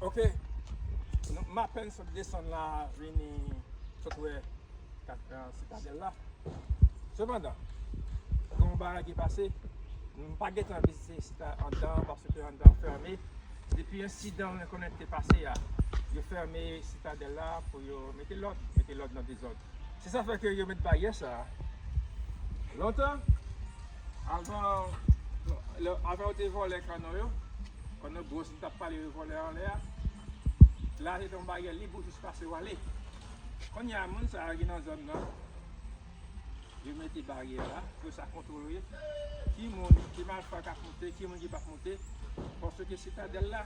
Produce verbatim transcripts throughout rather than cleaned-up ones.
Ok. Nou, m apèn sot desann la, vini sot wè kat, euh, Sitadèl la. Sepandan, gen yon bagay ki pase, m pa gentan vizite Sita-, anndan, paske anndan fèmen. Depi ensidan nou konnen te pase a, yo fèmen Sitadèl la pou yo mete lòd, mete lòd nan dezòd. Se sa fè ke yo met baryè sa a. Lontan, avan, lè, avan yo te vòlè kanno yo, kanno gwo, si n t ap pale de vòlè anlè a, la se te yon baryè lib ou jis pase w ale. Kounye a, moun sa yo ki nan zòn nan, yo mete baryè la, pou sa kontwole ki moun, ki malfra k ap moute, ki moun ki p ap moute, paske Sitadèl la,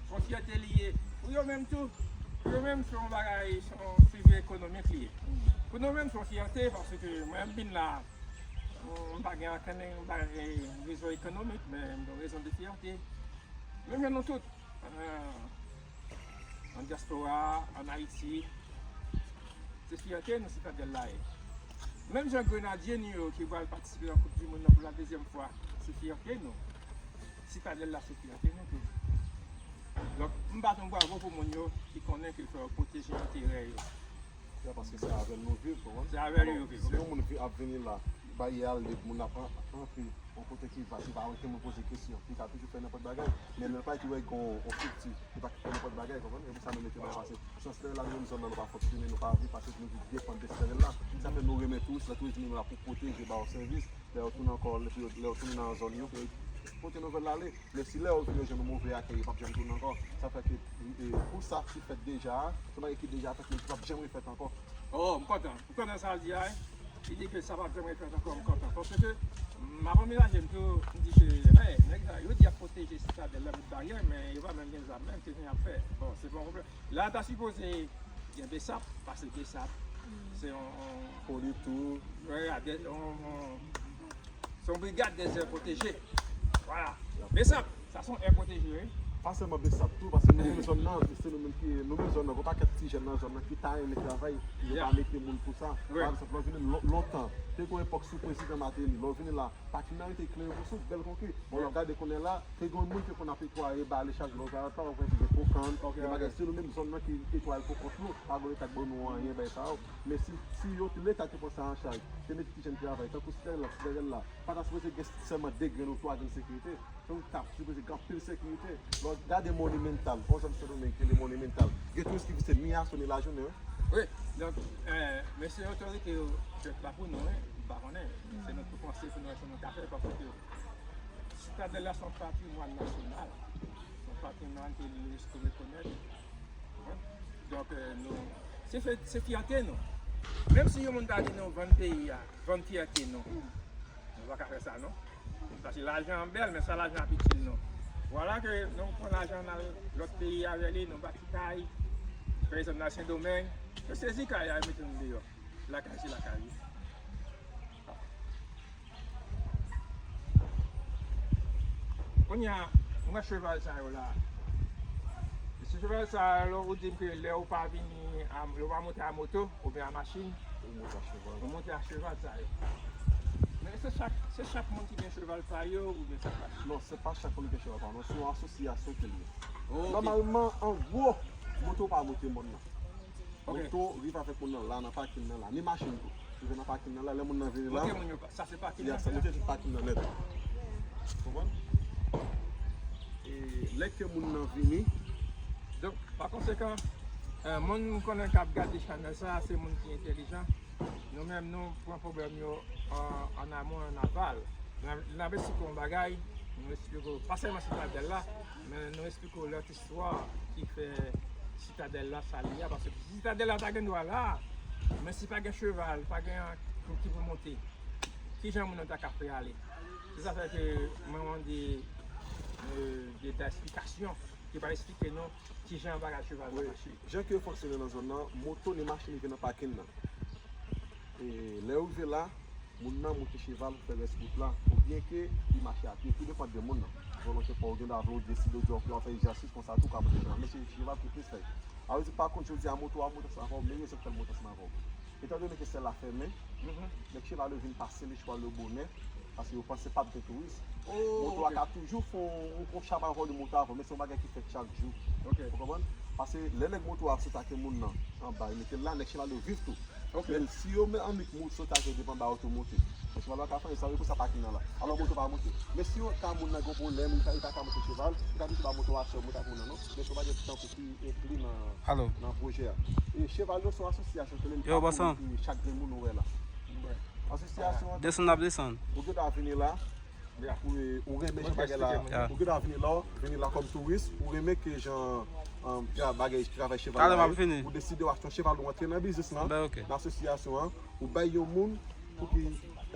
se yon fyète li ye. Pou yo menm tou, pou yo menm, se yon bagay, se yon sijè ekonomik li ye. Pou nou menm, se yon fyète, paske mwen, m vin la, m pa gen ankenn, m pa gen rezon ekonomik, men m gen rezon de fyète. Menm jan nou tout, euh, an dyaspora, an Ayiti, se fyète nou Sitadèl la ye. Menm jan grenadye nou yo ki pral patisipe nan Koup di Mond nan pou la dezyèm fwa, se fyète nou. Sitadèl la se fyète nou tou. Donk, m bat yon bravo pou moun yo ki konnen ke fò yo pwoteje enterè yo. Ya, paske se avè l nou viv, konprann? Se avè l yo viv. Si yon moun vi-, ap vini la, baryè a lib, moun ap an-, antre yon kote ki vas, li pa wè moun poze kesyon, li ka toujou fè nenpòt bagay. Men lè l pa ki wè gon yon strikti, li pa ka fè nenpòt bagay, konprann? E pou sa nou mete bay pase. San Sitadèl la, nou menm zòn nan, nou pa fonksyone, nou pa viv, paske nou viv depann de Sitadèl la. Sa fè nou renmen touris la, touris nou menm la pou pwoteje, ba yo sèvis. Lè yo tounen ankò, lè yo, lè yo tounen nan zòn yo, pou yo pote nouvèl la ale. Men si lè yo vin yo jwenn yon move akèy, yo p ap janm tounen ankò. Sa fè ke, e, pou sa ki fèt deja a, se yon bagay ki deja fèt, men ki p ap janm refèt ankò. Oh, m kontan. M kontan sa l di a, wi. Li di ke sa p ap janm refèt ankò, m kontan. Paske m ap anvizaje m tou, m di ke, hey, nèg sa yo di y ap pwoteje Sitadèl la, met baryè, men yo pa menm gen zam menm, se jan y ap fè. Bon, se pa yon pwoblèm. La ta sipoze gen BSAP, paske BSAP, se yon, yon, Politou. Wi, a de-, yon, yon, se yon brigad dèzè pwoteje. Vwala. BSAP, sa se yon è pwoteje, wi. Pa sèlman BSAP tou, paske nou menm zòn nan, se nou menm ki, nou menm zòn nan, gon pakèt ti jèn nan zòn nan ki ta renmen travay, yo pa mete moun pou sa. Wi. Pa egzanp, lè w vini lon-, lontan, te gon epòk sou prezidan Martelly, lè w vini la, pakin nan rete kle pou sou bèl konki. Bon, lè w gade kounye a la, te gen moun ki konn ap netwaye, bale chak jou, lè w gade pa, w wè se gen kokann, gen bagay, se nou menm zòn nan ki netwaye l pou kont nou, pa gen Leta k ban nou anyen, bagay sa yo. Men si, si yo, Leta te pran sa an chaj, te mete ti jèn travay, tankou Sitadèl la, Sitadèl la, pa ta sipoze gen sèlman de grenn ou twa grenn sekirite. Se yon k ap sipoze gen anpil sekirite. Lè w gade Monumental, pa egzanp Sendomeng ki rele Monumental, gen touris ki vizite mi aswè, mi lajounen, wi. Wi, donk, eh, mesye otorite yo, se pa pou nou, wi, m pa konnen. Se nou pou panse pou nou wè sa nou ka fè, paske Sitadèl la se yon patrimwàn nasyonal. Se yon patrimwàn ke Unesco rekonèt. Donk, eh, nou, se fè-, se fyète nou. Menm si yon moun ta di nou vann peyi a, vann fyète nou, nou pa ka fè sa, non. Paske lajan an bèl, men sa lajan ap itil nou? Vwala ke nou pran lajan n al lòt peyi avè li, nou bati kay, pa egzanp, n al Sendomeng, yo sezi kay la, yo mete nou deyò. Lakay se lakay li. Kounye a, m wè cheval sa yo la. Se cheval sa yo, ou di m ke lè ou pa vini, a, lè ou pa monte a moto oubyen a machin, ou monte a cheval. Ou monte a cheval sa yo. Men se chak, se chak moun ki gen cheval pa yo oubyen se pa chak? Non, se pa chak moun ki gen cheval pa yo, non. Se yon asosyasyon ke l ye. Ok. Nòmalman, an gwo, moto pa monte mòn nan. Ok. Moto rive avèk moun nan la, nan pakin nan la. Ni machin tou. Rive nan pakin nan la, lè moun nan vini la. Montre moun yo, sa se pakin nan. Ya, sa montre tout pakin nan nèt. Konprann? E lè ke moun nan vini. Donk, pa konsekan, eh, moun m konnen k ap gade chanèl sa, se moun ki entèlijan. Nou menm, nou pran pwoblèm yo an, an amon, an aval. N a, n ap esplike yon bagay, nou esplike w, pa sèlman Sitadèl la, men nou esplike w lòt istwa ki fè Sitadèl la sa li ye a, paske Sitadèl la ta gen dwa la, men si pa gen cheval, pa gen anyen ki pou monte, kijan moun nan ta ka fè ale? Se sa fè ke mwen mande, euh, de, de esplikasyon ki va esplike nou kijan bagay cheval la mache. Jan ke yo fonksyone nan zòn nan, moto ni machin rive nan pakin nan. E lè yo rive la, moun nan monte cheval pou fè rès wout la, oubyen ke li mache a pye, tou depann de moun nan. Volonte pa w, gen dwa vle w deside w di, ok, w ap fè egzèsis konsa tou, w ka monte cheval. Men se cheval ki plis fèy. A vle di, pa kont, jodi a, moto a monte ansanm avè w, men rezon k fè l monte ansanm avè w. Etandone ke sèl la fèmen, nèg cheval yo vin pase le chwal yo bonè, Paske yo panse p ap gen touris. Moto a ka toujou fè yon, yon chabavò de moto avè w, men se yon bagay ki fèt chak jou. Ou konprann? Paske lè nèg moto a sot ak moun nan anba, yo mete l la, nèg cheval yo viv tou. Men si yo men annik moun sot ak yo devan ba yo tou monte. Men cheval pa ka fè anyen, sa vle pou sa pakin nan la. Alò moto pa monte. Men si yon ka moun nan gen pwoblèm, li pa, li pa ka monte cheval, li ka toujou ba moto a chè, monte ak moun nan non. Men se yon bagay ki tankou ki enkli nan, nan pwojè a. E cheval yo se yon asosyasyon ke li pa pou chak grenn moun ou wè la. Asosyasyon an, desann n ap desann. Ou gen dwa vini la, ou, ou renmen jan bagay la, ou gen dwa vini la, vini la kòm touris, ou renmen ke jan, um, tra-, bagay travay cheval la ye, ou deside w achte yon cheval, ou antre nan biznis lan, nan asosyasyon an, ou bay yon moun pou ki,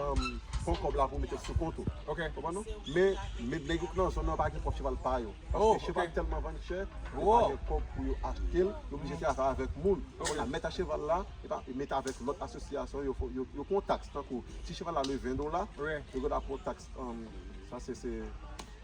um, pran kòb la pou mete l sou kont ou. Konprann non? Men, men nèg yo ki nan zòn nan pa gen pwòp cheval pa yo. Paske cheval tèlman vann chè, yo pa gen kòb pou yo achte l, yo oblije travay avèk moun. Kounye a mèt a cheval la, e pa, e mete avèk lòt asosyasyon, yo, yo, yo pran taks, tankou, si cheval la leve ven dola, yo gen dwa pran taks, um, sa se, se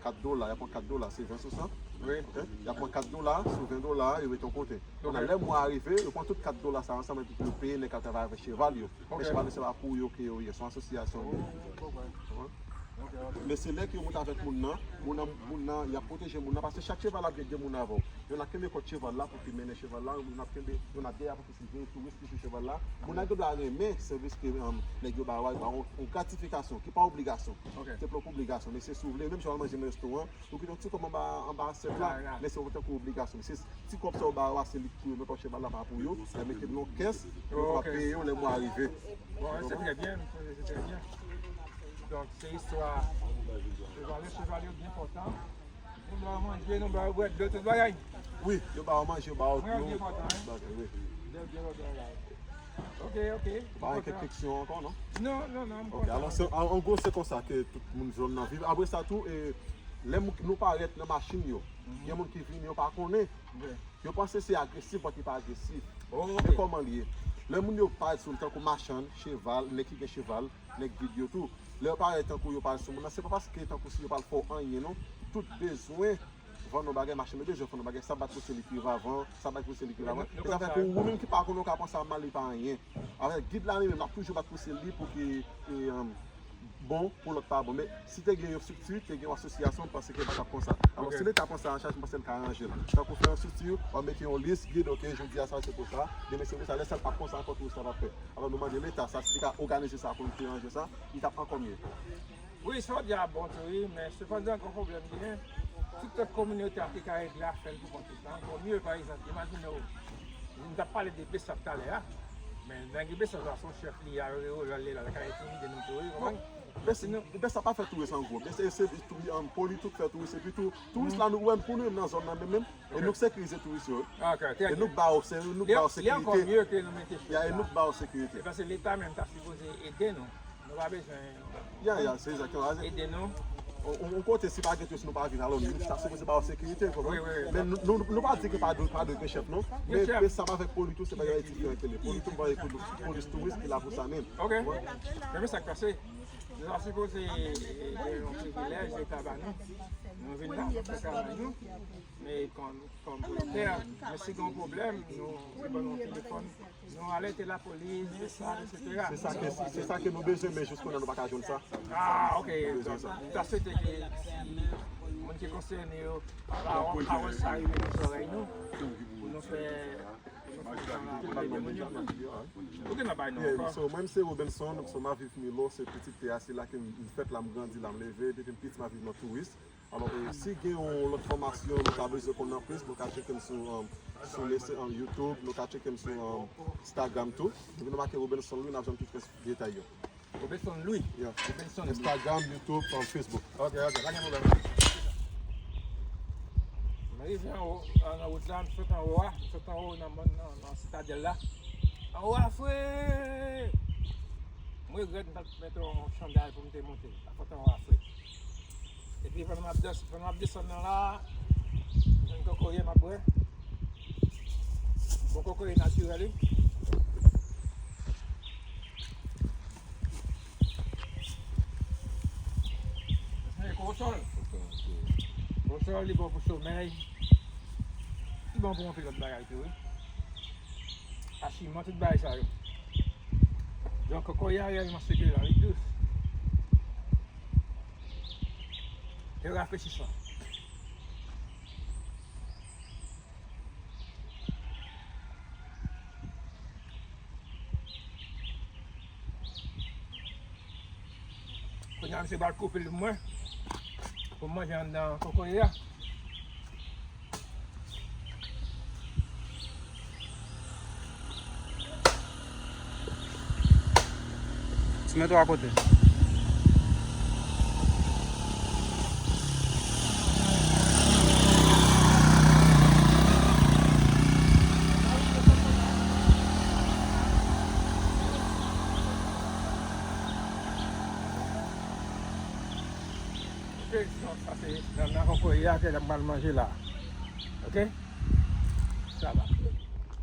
kat dola, y ap pran kat dola, se ven sou san. Wi. Ok? Y ap pran kat dola sou ven dola, yo mete yon kote. Ok. Kounye a lè mwa a rive, yo pran tout kat dola sa ansanm epi pou yo peye nèg k ap travay avèk cheval yo. Ok. Men cheval yo se pa pou yo ke yo ye, se yon asosyasyon yo ye. Oh, ok. Men se lè ke yo monte avèk moun nan, moun nan, moun nan, y ap pwoteje moun nan, paske chak cheval ap gen de moun avè w. Youn ap kenbe kòt cheval la pou ki mennen cheval la, youn ap kenbe, youn ap dèyè pou ki veye touris ki sou cheval la. Moun nan gen dwa renmen sèvis ke, um, nèg yo ba yo a, ba yon, yon gratifikasyon ki pa obligasyon. Ok. Se pa yon obligasyon, men se si w vle, menm jan w al manje nan restoran, ou kite yon ti kòb anba, anba asyèt la, men se yon tankou obligasyon. Men se ti kòb sa yo ba yo a, se li k pou yo, men kòb cheval la pa pou yo, yo mete l nan yon kès, epi yo va peye yo lè mwa a rive. Bon, se trè byen, se trè byen. Donk, se istwa cheval yo, cheval yo byen pòtan. Nou ba yo manje, nou ba yo bwè dlo, tout bagay. Wi, yo ba yo manje, yo ba yo dlo. Byen pòtan, wi. Byen pòtan la. Ok, ok. Pa gen kèk kesyon ankò, non? Non, non, non. Ok, alò, se, an, an gwo, se konsa ke tout moun zòn nan viv. Apre sa tou, e, lè nou parèt nan machin yo, gen moun ki vini, yo pa konnen. Yo panse se agresif, but li pa agresif. Men kòman li ye? Lè moun yo parèt sou nou tankou machann, cheval, nèg ki gen cheval, nèg gid yo tou. Lè yo parèt tankou yo parèt sou moun nan, se pa paske tankou si yo pral fè w anyen non. Tout bezwen vann yon bagay, machann yo bezwen vann yon bagay, sa bat pou se li ki viv avan, sa bat pou se li ki viv avan. E sa fè ke ou menm ki pa konnen, ou ka panse a mal, li pa anyen. Avèk gid la li menm, l ap toujou bat pou se li pou ki, e, um, bon, pou lòt pa bon. Men si te gen yon estrikti, te gen yon asosyasyon, m panse ke pa t ap konsa. Alò, si Leta pran sa an chaj, m panse l ka ranje l. Tankou fè yon estrikti, w ap mete yon lis, gid, ok, jodi a sa se pou sa, demen se pou sa, lè sa l p ap konsa ankò, tou sa p ap fèt. Alò, nou mande Leta sa, si li ka òganize sa, pou li te ranje sa, li t ap ankò mye. Wi, sa w di a bon tou, wi, men sepandan, gen yon pwoblèm ki gen. Tout lòt kominote a te ka regle afè l pou kont li. Sa ankò mye, pa egzanp, imajine w, nou t ap pale de Besap talè a, men nèg Besap la, se yon chèf li ye, yo rele l, l ka entimide nou tou, wi, konprann? Besap pa fè touris an gwo, men se, se, um, Polytour k fè touris, epi tou, touris la, nou wè pou nou menm nan zòn nan menm, menm, e nou k sekirize touris yo, wi. E nou k ba yo, se, nou k ba yo sekirite. Ya, e nou k ba yo sekirite. E paske Leta menm ta sipoze ede nou. Nou pa bezwen. Ya, ya, se egzakteman. Ede nou. On, on kote, si pa gen touris, nou pa vin, alò nou ta sipoze ba yo sekirite, konprann? Wi, wi, wi. Men nou, nou, nou pa di ke pa dwe, pa dwe gen chèf, non. Men Besap avèk Polytour, se bagay diferan ke li ye. Polytour pa ekri polis touris ki la pou sa menm. Ok. Men, men sa k pase. Nou ta sipoze, e, gen yon privilèj Leta ba nou. Nou vin la pou fè travay nou. Men kòm, kòm volontè, men si gen yon pwoblèm, nou, yo ban nou yon telefòn. Nou alète lapolis, Besap, etsetera. Se sa ke, se sa ke nou bezwen, men jiskounye a nou pa ka jwenn sa. Ah, ok. Nou bezwen sa. Nou ta swete ke si moun ki konsène yo, pawòl, pawòl sa rive nan zòrèy nou, pou nou fè, pou nou fè travay de moun yo. Ou gen nan bay nou ankò? So, mwen se Robenson, so m ap viv Milo, se pitit tè a, se la ke m fèt, la m grandi, la m leve, depi m piti m ap viv nan Touris. Alò, e, si gen yon lòt enfòmasyon nou ta bezwen konnen plis, nou ka tcheke m sou, um, sou lese, um, YouTube, nou ka tcheke m sou, um, Instagram tou. Depi nou make Robenson Louis, n ap jwenn tout detay yo. Robenson Louis? Yeah. Robenson Louis. Instagram, YouTube, um, Facebook. Ok, ok, pa gen pwoblèm. M rive anwo, nan wout la, m sot anwo a, m sot anwo nan, nan, nan Sitadèl la. Anwo a fre! M regrèt m pa t mete yon chanday pou m te monte. Apòt anwo a fre. Epi pandan m ap des-, pandan m ap desann nan la, m jwenn kokoye m ap bwè. Bon kokoye natirèl, wi. Men konsòl. Konsòl, li bon pou somèy. Li bon pou anpil lòt bagay tou, wi. Achiman, tout bagay sa yo. Donk, kokoye a reyèlman sekire la, li dous. et rafraîchissant. Kounye a, misye pral koupe l pou mwen, pou m manje anndan kokoye a. Ti mete w akote. Ok, so, sa se nannan kokoye a ke n ap pral manje la. Ok? Sa va.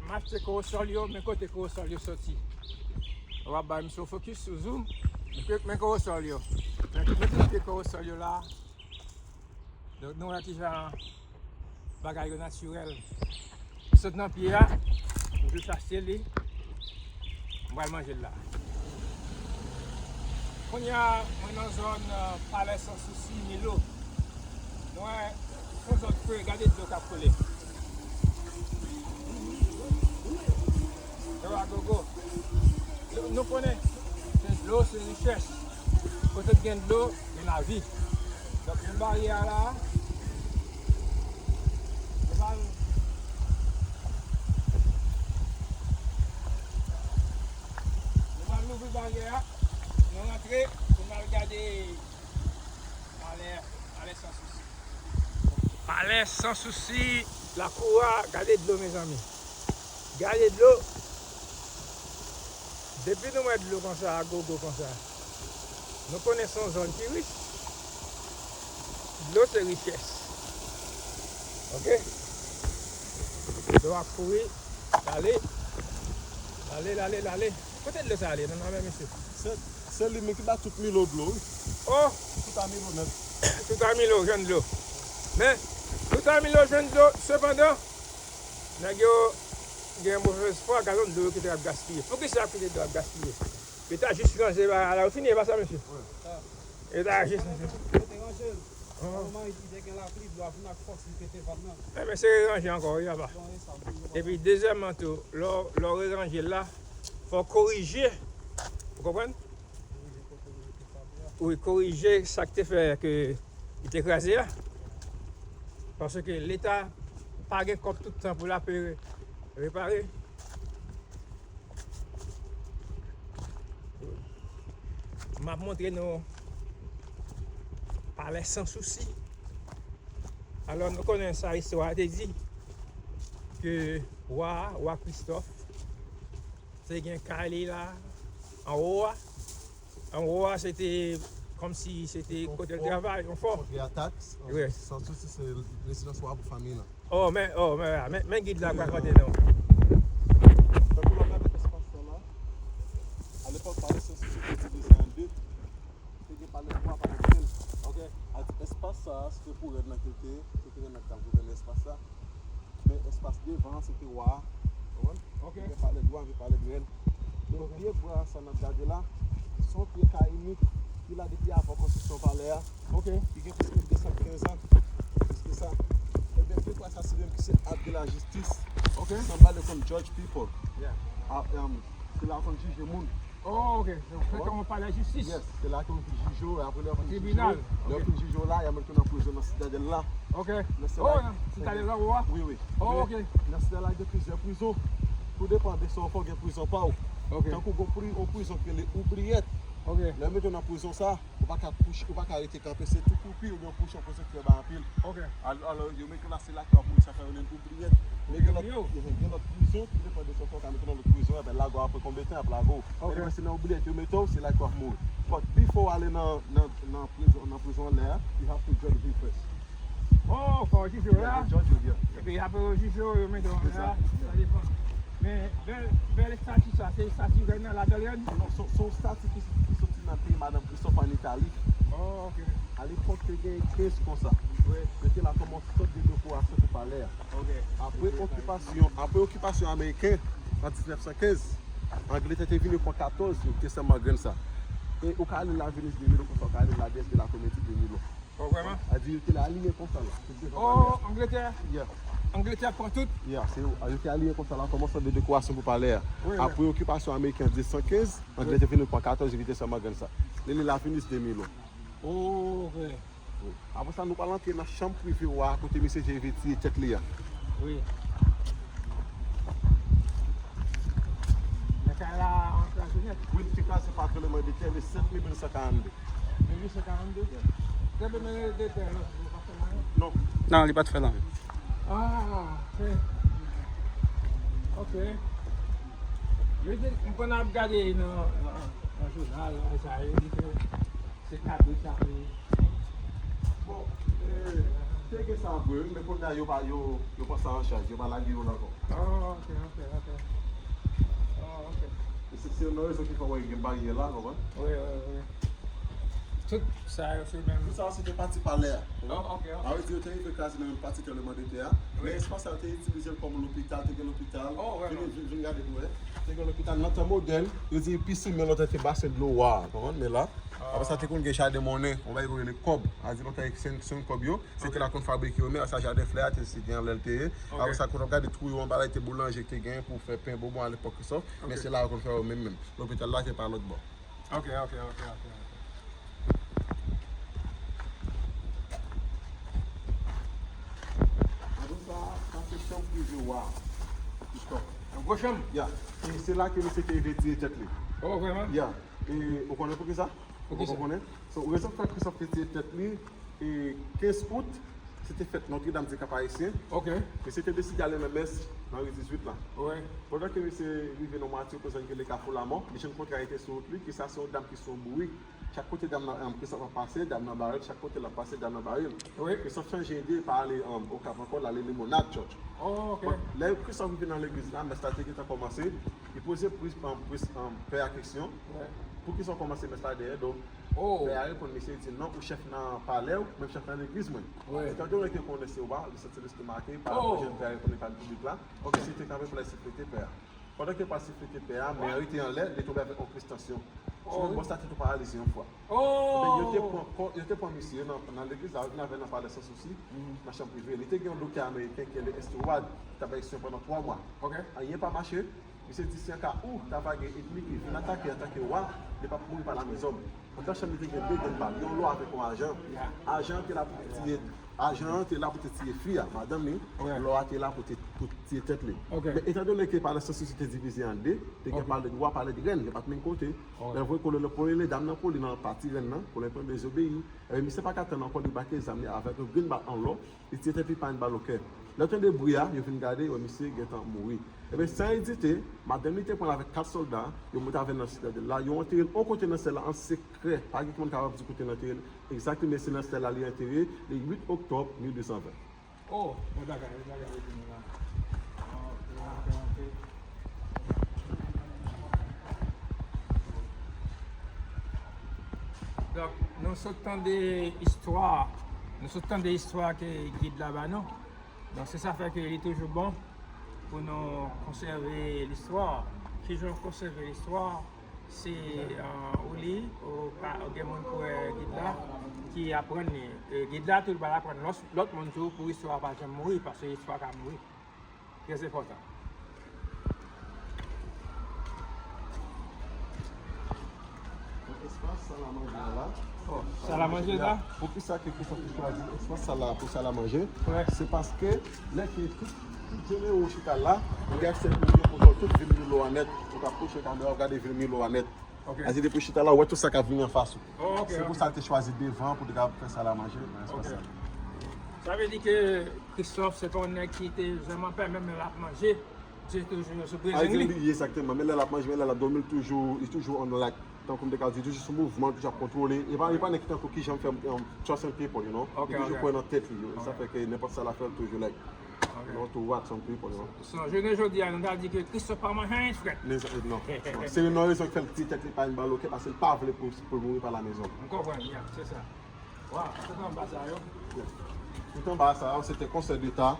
M achte kowosòl yo, men kote kowosòl yo soti? Ou ap bay misye fokis sou zoom. Men ke, men kowosòl yo. Men, men tout pye kowosòl yo la. Donk, nou wè kijan bagay yo natirèl. Sot nan pye a, m jis achte li, m pral manje l la. Kounye a, mwen nan zòn, euh, Palè Sans Souci, Milo. Nou wè, se yon zòn ke gade dlo k ap koule. Dlo a gogo. Nou, nou konnen, se dlo, se richès. Kote k gen dlo, gen lavi. Donk, menm baryè a la, nou pral, nou pral louvri baryè a, nou rantre, pou n al gade Palè, Palè Sans Souci. Palè Sans Souci, lakou a, gade dlo, mezanmi. Gade dlo. Depi nou wè dlo konsa, a gogo konsa, nou konnen se yon zòn ki rich. Dlo se richès. Ok? Dlo ap kouri. Lale. Lale, lale, lale. Kote dlo sa ale? Nan, nan men misye. Se, se li menm ki ba tout Milo dlo, wi. Oh! Tout a Milo nèt. Tout a Milo jwenn dlo. Men, tout a Milo jwenn dlo, sepandan, nèg yo gen movèz fwa, gad yon dlo yo kite ap gaspiye. Poukisa y ap kite dlo ap gaspiye? Yo ta jis ranje bagay la, yo fini, e pa sa, mesye? Wi. Yo ta jis ranje. Yo te ranje l. Hum. Kòman li te gen lapli, dlo a vin ak fòs, li pete vann nan. Enben, se reranje ankò, wi, papa. Bon, e sa, bon, bon. Epi, dezyèmman tou, lè w, lè w reranje l la, fò w korije. Ou konprann? Wi, korije sa k te fè ke li te kraze a. Paske Leta pa gen kòb tout tan pou l ape re-, repare. M ap montre nou Palè Sans Souci. Alò, nou konnen sa istwa a te di, ke wa a, wa Kristòf, te gen kay li la, anwo a. Anwo a, se te kòmsi se te kote l travay, yon fò. Kont atak, wi. Sans Souci se rezidans wa pou fanmi lan. Oh, men, oh, men, men, men gid la k rakonte nou. Tankou lè w gade espas sa la, alepòk, Palè Sans Souci te divize an de. Te gen palè dwa, palè grenn. Ok. Ak espas sa a, se te pou rèn nan ke l te ye, se te rèn nan ki t ap gouvène espas sa. Men espas devan an, se te wa a. Konprann? Ok. Te gen palè dwa, gen palè grenn. Men vye bwa sa n ap gade la, se yon pye kayimit ki la depi avan konstriksyon palè a. Ok. Ki gen plis ke de san kenz an. Plis ke sa. Ebyen, pye bwa sa, se li menm ki se Arbre de la Justice. Ok. Sanble konn Judge People. Yeah. A, em, se la yo konn jije moun. Oh, ok. Se kòm yon palè jistis. Yes, se la ke yo jije w, apre lè yo fin jije w, lè yo fin jije w la, y a mete w nan prizon nan Sitadèl la. Ok. Oh, nan Sitadèl la, ou a? Wi, wi. Oh, ok. Nan Sitadèl la, gen plizyè prizon. Tou depann de sa w fè, gen prizon pa w. Ok. Tankou gon pri-, yon prizon ki rele Oubliyèt. Ok. Lè yo mete w nan prizon sa, ou pa ka kouche, ou pa ka rete kanpe, se tou koupi oubyen kouche yon prizon ki fè bay anpil. Ok. Al-, alò, yo mete w la, se la ke w ap mouri, sa fè yo rele l Oubliyèt. Men gen lòt, gen lòt prizon, tou depann de sa w fè, w ka mete w nan lòt prizon, ebyen, lage w apre konbyen tan y ap lage w. Ok. Anyway, se nan Oubliyèt yo mete w, se la ke w ap mouri. But before w ale nan, nan, nan prizon, nan prizon anlè a, you have to judge him first. Oh, fò w jije w la. Yeah, they judge you here. Epi apre yo jije w, yo mete w anlè a. Exactly. Sa depann. Men bèl, bèl estati sa, se estati rèn nan ladan rèn? Non, se, se yon estati ki, ki soti nan peyi Madanm Christophe an Itali. Oh, ok. Alepòk, te gen kenz konsa. Wi. Yo te la kòm yon sòt de dekorasyon pou palè a. Ok. Apre okipasyon, apre okipasyon ameriken, an diznèf san kenz, Angletè te vini pran katòz, yo te sèlman grenn sa. E ou ka li la Venise de Milo, konsa ou ka li la Déesse de la Comédie de Milo. Oh, vrèman? A di yo te la aliyen konsa la. Tout devan palè a. Oh, Angletè? Yeah. Angletè pran tout? Yeah, se yo. Yo te aliyen konsa la, kòm yon sòt de dekorasyon pou palè a. Wi, wi. Apre okipasyon ameriken an de san kenz, Angletè vini pran katòz, yo kite sèlman grenn sa. Lili la vini se de mil. Oh, ok. Wi. Apre sa, nou pral antre nan chanm prive wa a, kote misye te retire tèt li a. Wi. Men kay la kraze nèt. Wi, li te kraze pa trembleman de tè le sèt me mil uit san karannde. Mil uit san karannde? Trembleman de tè lòt jou pa fè la menm? Non. Non, li pa t fè la menm. Ah, ok. Ok. Yo di, m konn ap gade nan, nan, nan jounal, nan sa, yo di ke se kabrit la, wi. Bon, eh, te gen sa vre, wi, men kounye a yo pa, yo, yo pran sa an chaj, yo pa lage yo la ankò. Oh, ok, ok, ok. Oh, ok. E se, se yon rezon ki fè w wè gen baryè la, konprann? Wi, wi, wi. Tout sa yo se menm. Tout sa se te pati palè a. Oh, ok, ok. Sa vle di yo te rive kraze nan menm pati trembleman de tè a. Wi. Men espas sa yo te itilize l kòm lopital, te gen lopital. Oh, vrèman? Vin, vin, vin gade pou wè. Te gen lopital nan tan modèn, yo di pisimen lontan te basen dlo wa, konprann? Men la, apre sa, te konn gen jaden monnen, yon bagay yo rele kòb. A di lontan se, se yon kòb yo, se te la konn fabrike yo, men sa jaden flè a, te, se te anlè l te ye. Ok. Apre sa, kote w ap gade twou yo anba la, te boulanje ki te gen pou fè pen bonbon alepòk Kristof, men se la yo konn fè yo menm menm. Lopital la te pa lòt bò. Ok, ok, ok, ok, ok. Apre sa, sa se chanm prive wa a. Yon gwo chanm? Ya. E se la ke misye te retire tèt li. Oh, vrèman? Ya. E ou konnen poukisa? Poukisa? Ou konnen? So, rezon k fè Kristof retire tèt li, e kenz out, se te fèt Nòtredam di Kap Ayisyen. Ok. Misye te deside ale nan mès nan ri dizuit la. Wi. Pandan ke misye rive nan Mati, kote zòn ki rele Kafou Lamò, li jwenn kontrarite sou wout li, ki sa se yon dam ki sou yon bourik. Chak kote dam nan, em, Kristof ap pase, dam nan bare l, chak kote l ap pase, dam nan bare l. Wi. Kristof chanje ide, pa ale, em, Okap ankò, l ale Limonad Church. Oh, ok. Bon, lè Kristof rive nan legliz la, mès la te gentan kòmanse, li poze pri-, em, pri-, em, pè a kesyon. Wi. Poukisa w kòmanse mès la dèyè do m? Oh. Pè a reponn misye, li di, "Non, ou chèf nan palè w, mwen chèf nan legliz mwen." Wi. Etan donè ke konnen se wa, li santi l estomake, pa jwenn pè a reponn li pa nan piblik la. Ok. Misye te kanpe pou l al siflete pè a. Pandan ke l pral siflete pè a, men an rete anlè, li tonbe avèk yon kriz tansyon. Sou menm bòs la, tèt li paralize yon fwa. Oh! Ebyen, yo te pran kò, yo te pran misye nan, nan legliz la, yo vin avè l nan palè Sans Souci, nan chanm prive. Li te gen yon doktè ameriken ki rele Esteward, ki t ap bay swen pandan twa mwa. Ok. Anyen pa mache. Misye di, si an ka ou ta va gen ènmi ki vin atake antanke wa, li p ap mouri pa lamezòm. Antan chanm li te gen de grenn bal, yon lò avèk yon ajan. Ajan an te la pou te tiye, ajan an te la pou te tiye fi a, madanm li. Lò a te la pou te, pou tiye tèt li. Men etandone ke palè Sans Souci te divize an de, te gen palè dwat, palè rèn, yo pa t menm kote. Lè vre kolonèl, premye dam nan pran li nan pati rèn nan, kolonèl pran dezobeyi. Ebyen, misye pa ka tann ankò, li brake zam li avèk yon grenn bal an lò. Li tiye tèt li pa yon bal o kè. Lè yo tande bri a, yo vin gade, yo wè misye gentan mouri. Ebyen, san ezite, madanm li te pran l avèk kat sòlda, yo monte avè l nan sitadèl la, yo antere l yon kote nan syèl la an sekrè. Pa gen moun kapab di kote yo antere l egzakteman, men se nan syèl la li antere, le uit oktòb mil de san ven. Oh, bon bagay, bon bagay, wi, nou la. Ok, ok, ok. Donk, nou sot tande istwa, nou sot tande istwa ke gid la ba nou. Donk, se sa fè ke li toujou bon pou nou konsève listwa. Kijan w konsève listwa? Se, euh, ou li, ou pa, ou gen moun pou, euh, gid la, ki aprann li. E gid la tou, li pral aprann lòt, lòt moun tou pou istwa a pa janm mouri, paske istwa ka mouri. Trè enpòtan. Espas salamanje a la. Oh, salamanje la? Poukisa ke Christophe te chwazi espas sa la pou salamanje? Wi. Se paske lè ke tout, tout jenero chita la, ou gen aksè pou yo kontwòl tout vil Milo a nèt. Ou ka pwoche kamera, ou gade vil Milo a nèt. Ok. Sa vle di depi w chita la, ou wè tout sa k ap vini anfas ou. Oh, ok, ok. Se pou sa l te chwazi devan pou te kapab fè salamanje nan espas sa. Sa vle di ke Christophe se pa yon nèg ki te janm an pè, menm lè l ap manje, li toujou sou pressing li. Egzakteman, men lè l ap manje, men lè l ap dòmi, li toujou, li toujou on alert. Tankou m te ka di, toujou sou mouvman, toujou ap kontwole. E pa, e pa nèg ki tankou ki janm fè, um, trust in people, you know? Li toujou kwè nan tèt li, yo. E sa fè ke nenpòt sa l ap fè, li toujou like. Ok. Yon tou wak son pi pon yo. So, jounen jodi a, nou ta di ke Christophe pa manje anyen frèt. Men, non, non. Se youn nan rezon ki fè l di tèt li pa yon bal o kè, paske l pa vle pou, pou l mouri pa lamezon. M konprann, yeah, se sa. Waw, tout anba sa yo. Tout anba sa yo, se te konsèy deta.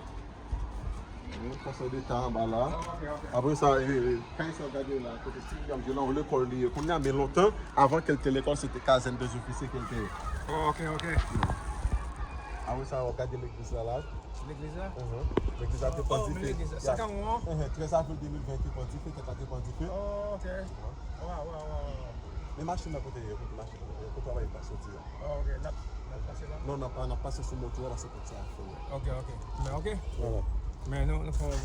Wi, konsèy deta anba la. Ah, ok, ok. Apre sa, e, e, kay sa w gade la, kote Steve Williams yo la, lekòl li ye kounye a, men lontan, avan ke l te lekòl, se te kazèn dèzofisye ke l te ye. Oh, ok, ok. Apre sa, w ap gade legliz la la. Legliz la? Mhm. Legliz la te pran dife. Legliz la. Sa ka won? Mhm. trèz avril de mil ven te pran dife, tèt la te pran dife. Oh, ok. Waw, waw, waw. Men machin nan kote ye, kote machin nan kote ye, kote w ap pase di a. Oh, ok. N ap, n ap pase la? Non, n ap pa, n ap pase sou moto a, paske kote sa a fou. Ok, ok. Men ok. Voilà. Men nou, nou fè yon